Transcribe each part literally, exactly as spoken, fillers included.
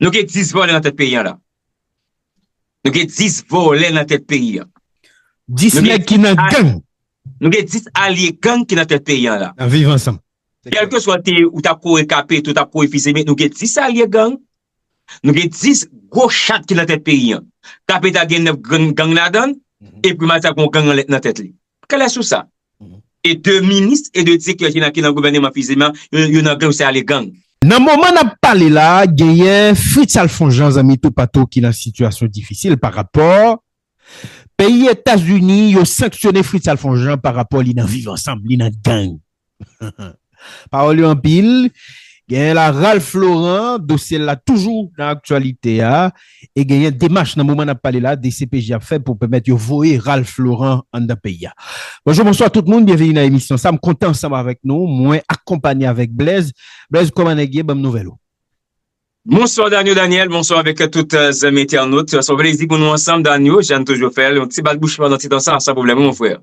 Nou gen dis vòlè nan tèt peyi an la. Nou gen dis vòlè nan tèt peyi an. Dis nèg ki nan gang. Nou gen dis alye gang ki nan tèt peyi an la. Nan viv ansanm. Kèlkeswa te ou t ap kouri K P T, ou t ap kouri Fils Aimé, nou gen dis alye gang. Nou gen dis gwo chat ki nan tèt peyi an. K P T a gen nèf gang, gang ladan l, epi Matya gen yon gang nan tèt li. Klè sou sa. E de minis e de direktè jeneral ki nan gouvènman Fils Aimé, yo, yo nan gang, se alye gang. Nan moman n ap pale la, genyen Fritz Alphonse Jean, zanmi toupatou, ki nan sitiyasyon difisil pa rapò peyi Etazini, yo sanksyone Fritz Alphonse Jean pa rapò li nan viv ansanm, li nan gang. Pawòl yo anpil. Genyen la Ralph Laurent, dosye l la toujou nan aktyalite a. E genyen demach nan moman n ap pale la, D C P J ap fè pou pèmèt yo voye Ralph Laurent anndan peyi a. Bonjou, bonswa tout moun, byenveni nan emisyon sa. M kontan ansanm avèk nou, mwen akonpanye avèk Blaise. Blaise, kòman nèg ye? Ban m nouvèl ou. Bonswa Danio Daniel, bonswa avèk tout euh, zanmi entènot. Se yon plezi pou nou ansanm, Danio, jan n toujou fè l. Yon ti bat bouch pandan ti tan sa, san pwoblèm, mon frè.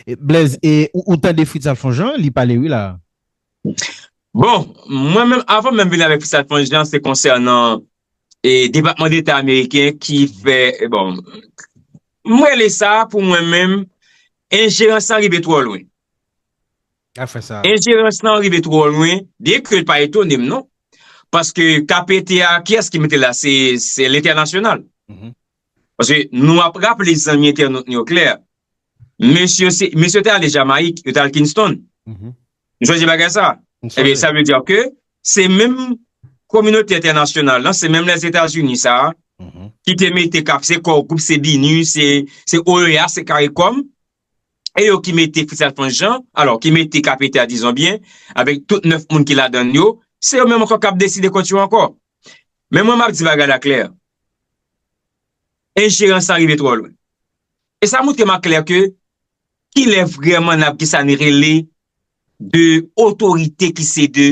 E, Blaise, e, ou, ou tande Fritz Alphonse Jean, li pale wi la. Bon, mwen menm, avan menm vin avèk Fritz Alphonse Jean, se konsènan e, Depatman Deta ameriken ki fè, e, bon, mwen le sa pou mwen menm, enjerans lan rive twò lwen. Afè sa. Enjerans lan rive twò lwen, byen ke l pa etone m non. Paske K P T a, kiyès ki mete la? Se, se lentènasyonal. Paske nou ap raple zanmi entènot nou yo klè. Mesye, se, mesye te ale Jamayik, yo te al Kingston. Nou sonje bagay sa? Ebyen, sa vle di ke se menm kominote entènasyonal lan, se menm Lèzetazini sa a, ki te mete kap, se Core Group, se BINUH, se, se O E A, se CARICOM, e yo ki mete Fritz Alphonse Jean, alò, ki mete K P T a, dizon byen, avèk tout nèf moun ki ladan l yo, se yo menm ankò k ap deside kont yo ankò. Men mwen, m ap di bagay la klè. Enjerans lan rive twò lwen. E sa montre m aklè ke kilè vrèman n ap gen sa n rele de otorite ki se de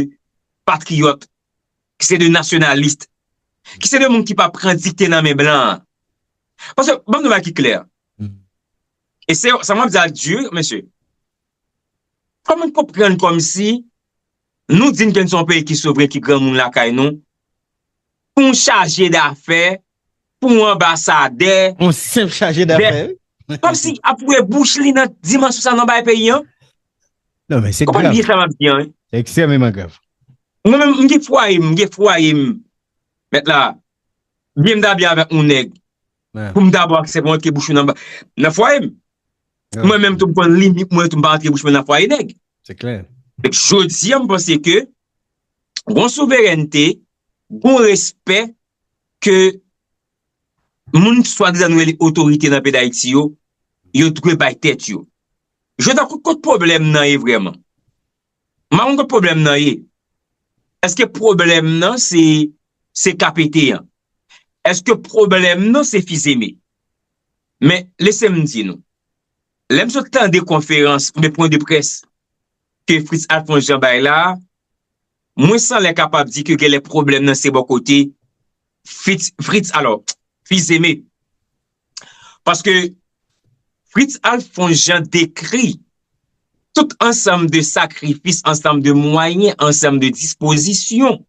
patriyòt, ki se de nasyonalis, ki se de moun ki pa pran dikte nan men blan an. Paske, ban m di yon bagay ki klè. E se sa m ap di a di, mesye. Kòman n konprann kòmsi nou di n ke n se yon peyi ki souvren, ki granmoun lakay nou, pou yon chaje dafè, pou yon anbasadè, yon senp chaje dafè, wi. Kòmsi ap foure bouch li nan dimansyon sa nan bay peyi an. Non, men se grav. Konprann byen sa m ap di an, wi. Se ekstrèmeman grav. Mwen menm, m gen fwaye m, m gen fwaye m. Mèt la, byen m ta byen avèk yon nèg. Pou m ta ba w aksè pou antre bouch ou nan, nan fwaye m. Mwen menm tou m konn limit mwen tou m pa antre bouch mwen nan fwaye nèg. Se klè. Jodi an m panse ke gon souverènte, gon respè ke moun swadizan nou rele otorite nan peyi Dayiti yo, yo dwe bay tèt yo. Jodi a kot, kot pwoblèm nan ye vrèman? M pa konn kot pwoblèm nan ye. Èske pwoblèm nan se, se K P T an? Èske pwoblèm nan se Fils Aimé? Men lese m di nou, lè m sot tande konferans oubyen pwen de près ke Fritz Alphonse Jean bay la, mwen sanlè kapab di ke genlè pwoblèm nan se bò kote Fritz, Fritz, alò, Fils Aimé. Paske Fritz Alphonse Jean dekri tout ansanm de sakrifis, ansanm de mwayen, ansanm de dispozisyon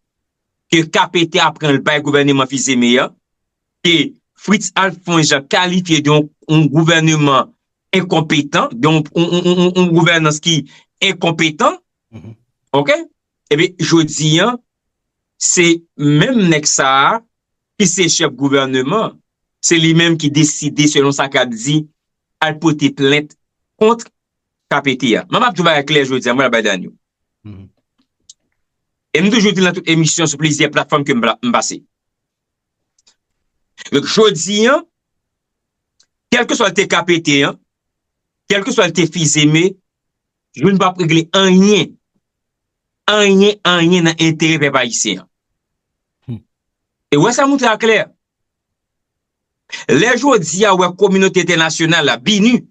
ke K P T a pran l bay gouvèneman Fils Aimé an, ke Fritz Alphonse Jean kalifye de yon, yon gouvèneman enkonpetan, de yon, yon, yon, yon, yon gouvènans ki enkonpetan, oke? Ebyen, jodi an, se menm nèg sa a ki se chèf gouvèneman, se li menm ki deside, selon sa k ap di, al pote plent kont K P T a. Mwen, m ap di w bagay klè jodi a, mwen, la bay Danio. E m toujou di l nan tout emisyon sou plizyè platfòm ke m pla-, m pase. Donk, jodi an, kèlkeswa l te K P T an, kèlkeswa l te Fils Aimé, yo n p ap regle anyen, anyen, anyen nan enterè pèp ayisyen an. E wè sa montre a klè. Lè jodi a, wè kominote entènasyonal la, BINUH,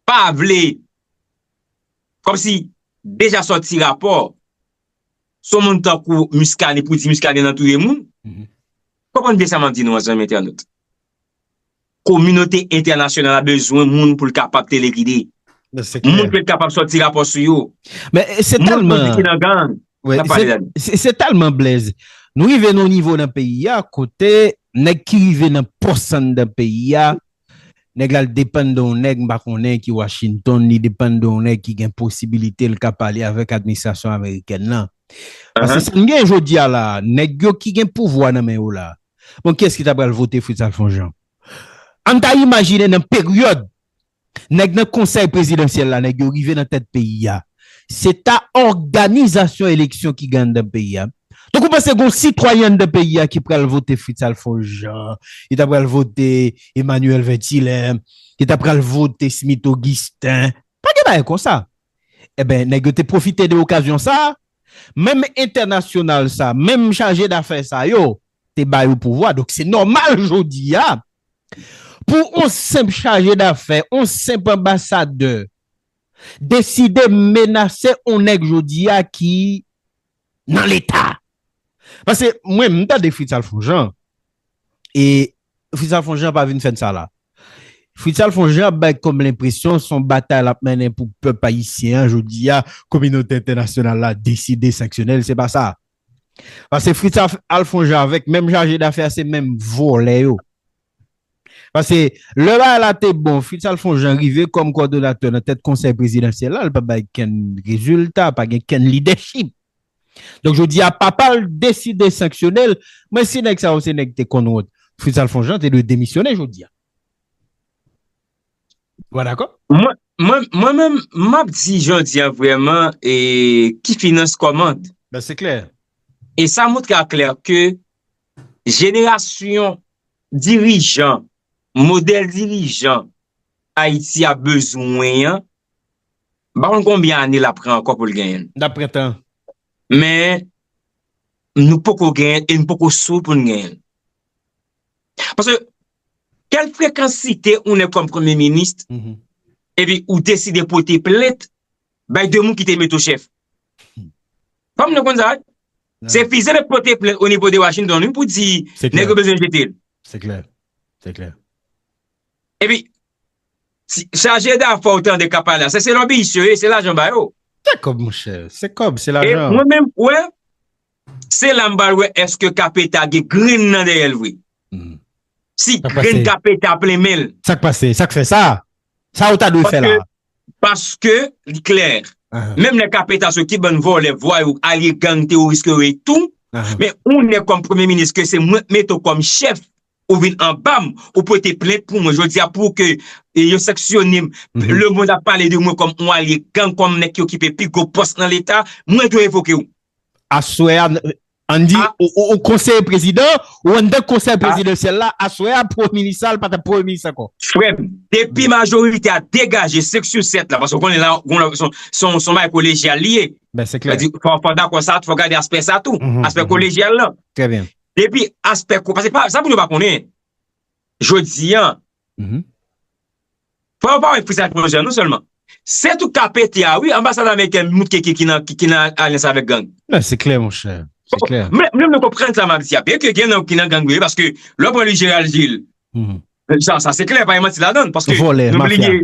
pa vle, kòmsi, deja sòti rapò sou moun tankou Muscadin pou di Muscadin nan touye moun. Konprann byen sa m ap di nou an, zanmi entènot. Kominote entènasyonal la bezwen moun pou l kapab telegide. Moun pou l kapab sòti rapò sou yo. Men se tèlman, ki nan gang. Se tèlman Blaise. Nou rive nan yon nivo nan peyi a kote nèg ki rive nan pòs anndan peyi a, nèg la l depann de yon nèg m pa konnen ki Washington, li depann de yon nèg ki gen posibilite l ka pale avèk administrasyon amerikèn nan. Paske sa n gen jodi a la, nèg yo ki gen pouvwa nan men yo la. Bon, kiyès ki ta pral vote Fritz Alphonse Jean? Ann ta imajine nan peryòd nèg nan konsèy prezidansyèl la, nèg yo rive nan tèt peyi a. Se ta òganizasyon eleksyon ki gen anndan peyi a. Donk, ou panse gen yon sitwayen anndan peyi a ki pral vote Fritz Alphonse Jean, ki ta pral vote Emmanuel Vertilaire, ki ta pral vote Smith Augustin? Pa gen bagay konsa. Eben, nèg yo te pwofite de okazyon sa a, menm entènasyonal sa, menm chaje dafè sa yo, te ba yo pouvwa. Donk, se nòmal jodi a, pou yon senp chaje dafè, yon senp anbasadè, deside menase yon nèg jodi a ki nan Leta. Paske mwen, m tande Fritz Alphonse Jean, e Fritz Alphonse Jean pa vin fè n sa la. Fritz Alphonse Jean ap bay kòm lenpresyon se yon batay l ap mennen pou pèp ayisyen an, jodi a, kominote entènasyonal la deside sanksyone l, se pa sa. Paske Fritz Alphonse Jean avèk menm chaje dafè a, se menm vòlè yo. Paske lè bagay la te bon, Fritz Alphonse Jean rive kòm kowòdonatè nan tèt konsèy prezidansyèl la, li pa bay kenn rezilta, pa gen kenn lidèchip. Donk, jodi a, papa l deside sanksyone l. Mwen, si nèg sa yo se nèg te konn wont, Fritz Alphonse Jean te dwe demisyone jodi a. Ou pa dakò? Mwen, mwen, mwen menm, m ap di jodi a vrèman e, ki finans kòmand. Ben, se klè. E sa montre a klè ke jenerasyon dirijan, modèl dirijan Ayiti a bezwen an, m pa konn konbyen ane l ap pran ankò pou l genyen l. L ap pran tan. Men, nou poko genyen l e nou poko si pou n genyen l. Paske, kèl frekansite ou nèg kòm premye minis, epi ou deside pote plent bay de moun ki te mete w chèf. Fanm nan konn sa, wi. Se fize l ap pote plent o nivo de Washington, wi, pou di nèg yo bezwen jete l. Se klè. Se klè. Epi, chaje dafè ou tande k ap pale a, se se lòbiyis yo ye, se lajan ba yo. Se kòb, monchè. Se kòb, se lajan. E mwen menm, wè, se la m pral wè èske Kapeta gen grenn nan dèyè l vre. Si grenn Kapeta plen men l. Sa k pase? Sa k fè sa? Sa ou ta dwe fè la? Paske li klè. Menm lè Kapeta se ki bann vòlè, vwayou, alye gang, teworis ke yo ye tou, men ou nèg kòm premye minis ke se mwen k mete w kòm chèf, ou vin anba m, ou pote plent pou mwen jodi a pou ke yo sanksyone m, lemonn ap pale de mwen kòm yon alye gang, kòm nèg ki okipe pi gwo pòs nan Leta, mwen dwe revoke w. Aswè a, ann di, ou, ou konseye prezidan, ou anndan konsèy prezidansyèl la, aswè a, premye minis la, li pa t ap premye minis ankò. Frè m, depi majorite a degaje senk sou sèt la, paske w konnen la, se yon bagay kolejyal li ye. Sa di, fò, fò dakò sa, fò gade aspè sa tou, aspè kolejyal lan. Depi aspè, paske sa moun yo pa konnen, jodi a, Fò yo pa wè Fritz Alphonse Jean non sèlman. Se tou Kapeta a wi, anbasad amerikèn moute ki, ki, ki nan, ki, ki nan alyans avèk gang. Men se klè, monchè. Se klè. Men, men nou konprann sa m ap di a. Byenke gen nan ki nan gang vre, paske lè w pran Louis Gérald Gilles, sa, sa se klè, pa gen manti ladan l. Paske nou bliye,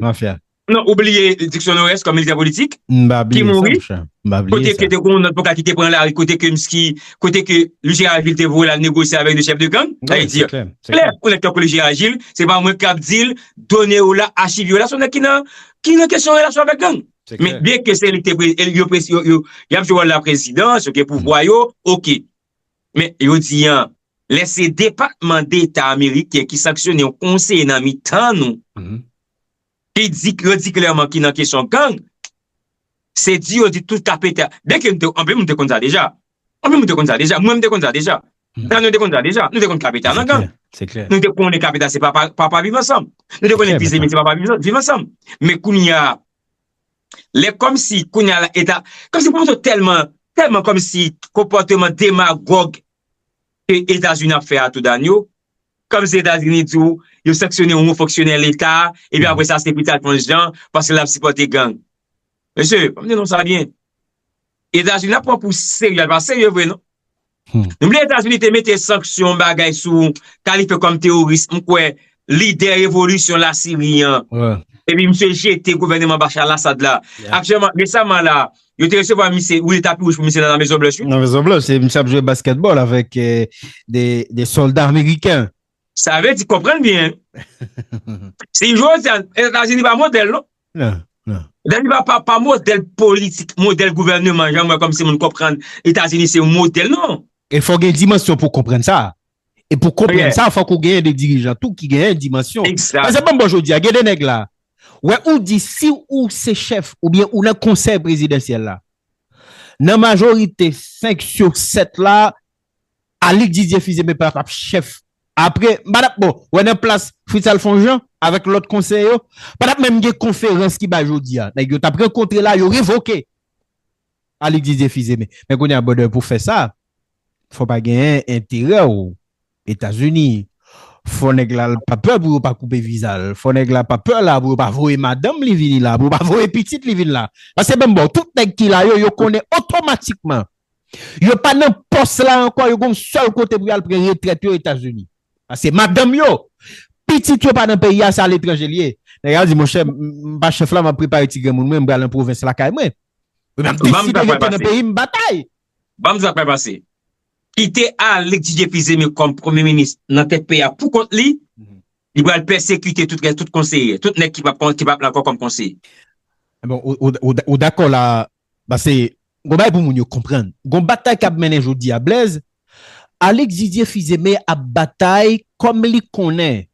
non, ou bliye Dixon Norès kòm militè politik, ki mouri. Kote ke te gen yon lòt bòkal ki te pran lari, kote ke Mski, kote ke Louis Gérald Gilles te voye l al negosye avèk de chèf de gang. Sa vle di, klè, pou nèg tankou Louis Gérald Gilles, se pa mwen k ap di l, done yo la, achiv yo la, se yon nèg ki nan, ki nan kesyon relasyon avèk gang. Men byenke se li ki te, yo, yo, yo, y ap jwe wòl la prezidans, yo gen pouvwa yo, oke. Men yo di an, lè se Depatman Deta ameriken ki sanksyone yon konseye nan mitan nou, ki di, yo di klèman ki nan kesyon gang, se di yo di tout Kapeta. Byenke anpil moun te konn sa deja. Anpil moun te konn sa deja. Mwen, m te konn sa deja. Tan nou te konn sa deja. Nou te konn Kapeta nan gang. Nou te konnen Kapeta se papa, papa Viv Ansanm. Nou te konnen Bizemi se papa Viv Ansanm. Men kounye a, lè kòmsi, kounye a, eta, kòmsi pou mwen tèlman, tèlman kòmsi konpòteman demagòg ke Etazini ap fè a tou Danyo, kòmsi Etazini di w, yo sanksyone yon wo fonksyonè Leta, epi apre sa, se Fritz Alphonse Jean, paske l ap sipòte gang. Mesye, ban m di nou sa byen. Etazini ap pran pou serye, l pa serye vre non. Nou bliye Etazini te mete sanksyon bagay sou, kalifye kòm teworis, m kwè, lidè revolisyon Lasiri an. Epi misye jete gouvènman Bashar al-Assad la. Aktyèlman, resaman la, yo te resevwa misye, woule tapi wouj pou misye nan la Mezon Blanch, wi. Nan Mezon Blanch, e misye ap jwe basketball avèk eh, de, de sòlda ameriken. Sa vle di, konprann byen. Si jodi a, Etazini pa modèl, non. Non, non. Etazini pa, pa, pa modèl politik, modèl gouvènman, jan mwen kòm si moun konprann Etazini se yon modèl, non. E fò gen dimansyon pou konprann sa. E pou konprann sa, fòk ou genyen de dirijan tou ki genyen dimansyon. Paske ban m ba w jodi a, gen de nèg la. Wè ou di si ou se chèf oubyen ou nan konsèy prezidansyèl la. Nan majorite senk sou sèt la, Alix Didier Fils-Aimé pa t ap chèf. Apre, m pa t ap, bon, wè nan plas Fritz Alphonse Jean avèk lòt konsèy yo, pa t ap menm gen konferans ki bay jodi a. Nèg yo t ap rankontre la, yo revoke Alix Didier Fils-Aimé. Men kounye a, brother, pou fè sa, fò pa genyen enterè w Etazini. Fò nèg la pa pè pou yo pa koupe viza l. Fò nèg la pa pè la pou yo pa voye madanm li vini la, pou yo pa voye pitit li vin la. Paske ban m ba w, tout nèg ki la yo, yo konnen otomatikman. Yo pa nan pòs la ankò, yo gon sèl kote pou y al pran retrèt yo Etazini. Paske madanm yo, pitit yo pa nan peyi a, se aletranje l ye. Nèg la di, monchè, m, m pa chèf la, m ap prepare ti granmoun mwen, m pral nan pwovens lakay mwen. Mwen m ap deside rete nan peyi m, batay. Ban m di sa k pral pase. Kite Alix Didier Fils-Aimé kòm premye minis nan tèt peyi a pou kont li, li pral pèsekite tout rès, tout konseye, tout nèg ki p ap, ki p ap la ankò kòm konseye. Bon, ou, ou, ou, ou dakò la, paske gon bagay pou moun yo konprann. Gon batay k ap mennen jodi a, Blaise, Alix Didier Fils-Aimé ap batay kòm li konnen.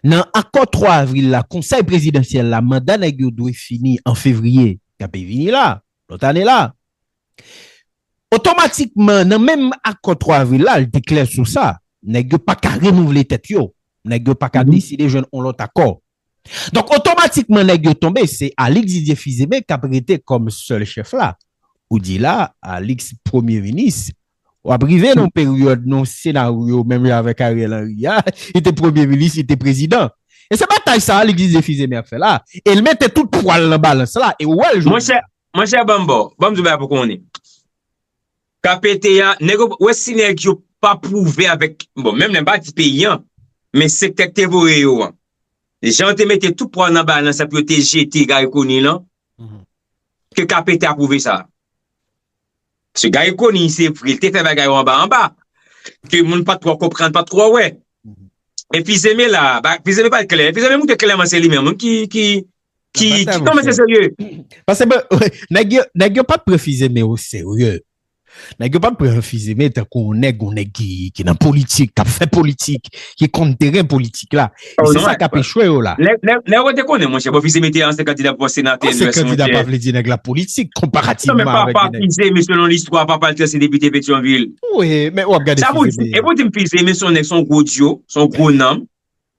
Nan akò twa avril la, konsèy prezidansyèl la, manda nèg yo dwe fini an fevriye k ap vini la, lòt ane la. Otomatikman, nan menm akò twa avril la, li te klè sou sa. Nèg yo pa ka renouvle tèt yo. Nèg yo pa ka deside jwenn yon lòt akò. Donk, otomatikman, nèg yo tonbe. Se Alix Didier Fils-Aimé k ap rete kòm sèl chèf la. Ou di la, Alix premye minis. W ap rive nan yon peryòd, nan yon senaryo, menm jan avèk Ariel Henry a, li te premye minis, li te prezidan. E se batay sa Alix Didier Fils-Aimé ap fè la. E l mete tout pwa l nan balans la. E w wè l jodi a. Monchè, ban m ba w, ban m di w bagay pou konnen. K P T a, nèg yo, wè si nèg yo pa pwouve avèk, bon, menm lè m pa di peyi an, men sektè k te voye yo an. Jan yo te mete tout pwa nan balans la pou yo te jete Garry Conille lan, ke K P T a pwouve sa. Paske Garry Conille, se vre, li te fè bagay yo anba anba, ke moun pa t twò konprann, pa t twò wè. E Fils-Aimé la, ba, Fils-Aimé pa t klè. Fils-Aimé montre klèman se li menm, wi, ki, ki, ki, ki kòmanse serye. Paske, bon, nèg yo, nèg yo pa t pran Fils-Aimé o serye. Nèg yo pa t pran Fils-Aimé tankou yon nèg, yon nèg ki, ki nan politik, k ap fè politik, ki konn teren politik la. E se sa k ap echwe yo la. Lè, lè, lè yo te konnen, monchè, bon, Fils-Aimé te ansyen kandida pou senatè Nòdwès, monchè. Ansyen kandida pa vle di nèg la politik, konparativman avèk de nèg. Non, men papa Fils-Aimé, selon listwa, papa l te ansyen depite Petyonvil. Wi, men w ap gade Fils-Aimé. Sa pou di, e pou di m Fils-Aimé, se yon nèg, se yon gwo dyo, se yon gwo nanm,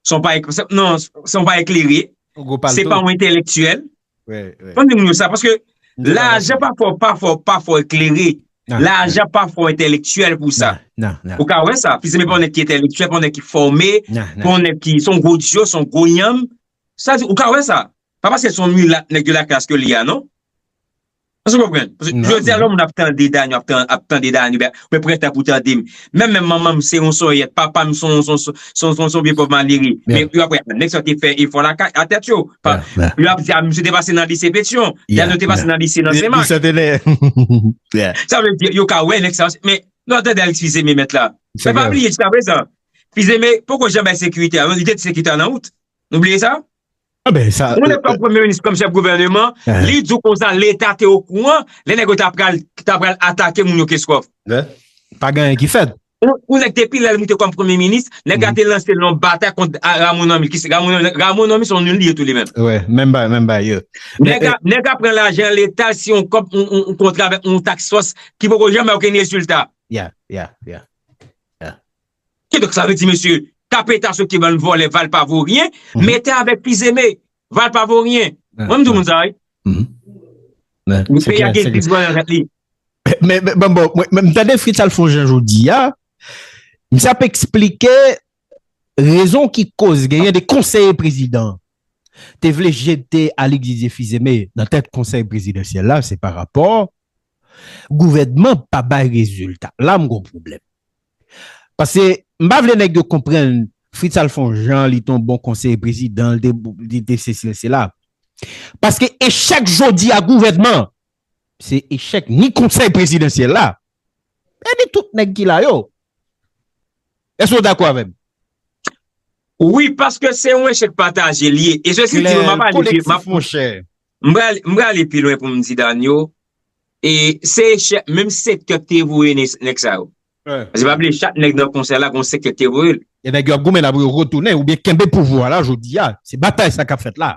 se yon pa, non, se yon pa eklere, se pa yon entèlektyèl. Fò n di moun yo sa, paske lajan pa fè w, pa fè w, pa fè w eklere. Lajan pa fè w entèlektyèl pou sa. Ou ka wè sa. Fils-Aimé pa yon nèg ki entèlektyèl, pa yon nèg ki fòme, pa yon nèg ki, se yon gwo dyo, se yon gwo yanm. Sa di, ou ka wè sa. Pa paske se yon milat, nèg de laklas ke li a, non. Èske w konprann? Paske jodi a, lè moun ap tande Dany, ap tan-, ap tande Dany, ben, mwen pran tan pou tande m. Menm, menm manman m se yon sonyèt, papa m se yon, se yon, se yon, se yon, se yon vye pòv malere. Men yo ap wè, nèg sa yo te fè efò lakay, a tèt yo. Yo ap di, a, misye te pase nan lise Petyon, Dany te pase nan lise nan Senmak. Sa vle di, yo ka wè nèg sa yo, men lè w tande Alix Fils-Aimé mèt la. Men pa bliye, jiskaprezan, Fils-Aimé poko janm bay sekirite a, non, li te di sekirite a nan wout. Nou bliye sa? Yon nèg kòm premye minis, kòm chèf gouvèneman, li di w konsa, Leta te okouran, lè nèg yo ta pral, ta pral atake moun yo Kenskòf. Pa gen anyen ki fèt. Yon, yon nèg depi lè l moute kòm premye minis, nèg la te lanse l nan yon batay kont, a, Rameau Normil. Ki se Rameau Normil? Rameau Normil se yon nul li ye tou li menm. Wi, menm bagay, menm bagay, yo. Nèg la, nèg la pran lajan Leta, si yon kòb, yon, yon, yon kontra avèk yon task force ki poko janm bay okenn rezilta. Kidonk, sa vle di, mesye, K P T a sot ki bann vòlè, Valpavoryen, mete avèk Fils-Aimé, Valpavoryen. Mwen, m di moun sa, wi. Peyi a gen kriz nan tèt li. Men, men, bon, bon, mwen, mwen, m tande Fritz Alphonse Jean jodi a, misye ap eksplike rezon ki koz genyen de konseye prezidan te vle jete Alix Didier Fils-Aimé nan tèt konsèy prezidansyèl la, se pa rapò gouvènman pa bay rezilta. La, m gon pwoblèm. Paske m pa vle nèg yo konprann Fritz Alphonse Jean, li te yon bon konseye prezidan, li te, li te sesi, sela. Paske echèk jodi a gouvènman, se echèk ni konsèy prezidansyèl la, e ni tout nèg ki la yo. Èske w dakò avè m? Wi, paske se yon echèk pataje li ye. E se ki di m ap ale pi, m ap, Kolektif, monchè. m pral, m pral ale pi lwen pou m di Danio, e se echèk, menm sektè ki te voye nèg, nèg sa yo. Wi. Paske pa bliye, chak nèg nan konsèy la, gon sektè ki te voye l. E nèg yo ap goumen la pou yo retounen oubyen kenbe pouvwa la jodi a. Se batay sa k ap fèt la.